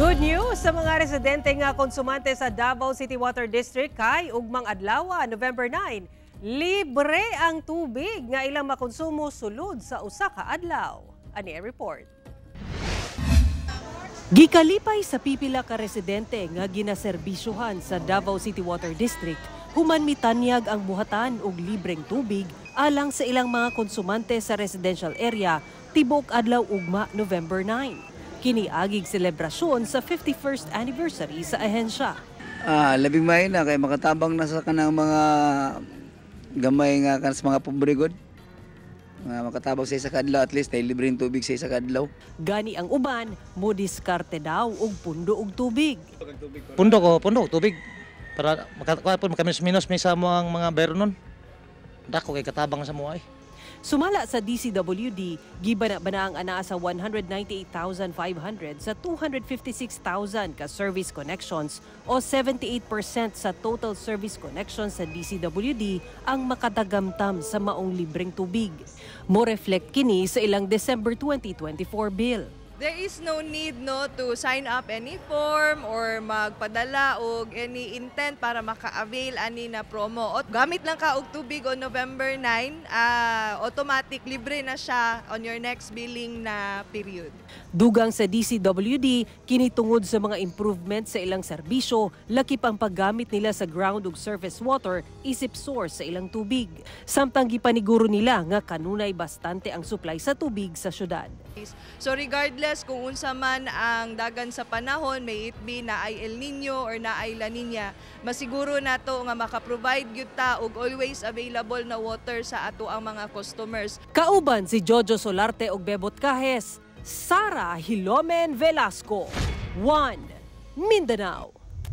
Good news sa mga residente nga konsumante sa Davao City Water District kay ugmang adlaw, November 9, libre ang tubig nga ilang makonsumo sulod sa usa ka adlaw. Ani ang report. Gikalipay sa pipila ka residente nga ginaserbisyuhan sa Davao City Water District human mitanyag ang buhatan og libreng tubig alang sa ilang mga konsumante sa residential area tibuok adlaw ugma, November 9. Kini agig selebrasyon sa 51st anniversary sa ahensya. Ah, labing maayo na kay makatabang na sa kanang mga gamay nga kan sa mga pobre gud. Nga makatabang sa isa ka adlaw, at least ay libreng tubig sa isa ka adlaw. Gani ang uban mo diskarte daw og pundo og tubig. Pundo ko, pundo, tubig. Para makakuha po, makaminos-minos may sa mo ang mga bayro nun. Dako kay katabang sa mo ay. Sumala sa DCWD, gibana-bana ang anaa sa 198,500 sa 256,000 ka service connections o 78% sa total service connections sa DCWD ang makadagamtam sa maong libreng tubig. Mo reflect kini sa ilang December 2024 bill. There is no need, no, to sign up any form or magpadala og any intent para maka-avail ani na promo. O, gamit lang ka og tubig on November 9, automatic libre na siya on your next billing na period. Dugang sa DCWD, kini tungod sa mga improvement sa ilang serbisyo, lakip ang paggamit nila sa ground ug surface water isip source sa ilang tubig. Samtang gipaniguro nila nga kanunay bastante ang supply sa tubig sa syudad. So regardless kung unsa man ang dagan sa panahon, may it be na ay El Nino or na ay La Nina, masiguro nato nga maka-provide gyud ta og always available na water sa ato ang mga customers. Kauban si Jojo Solarte ug Bebot Cajes, Sara Hilomen Velasco, 1 Mindanao.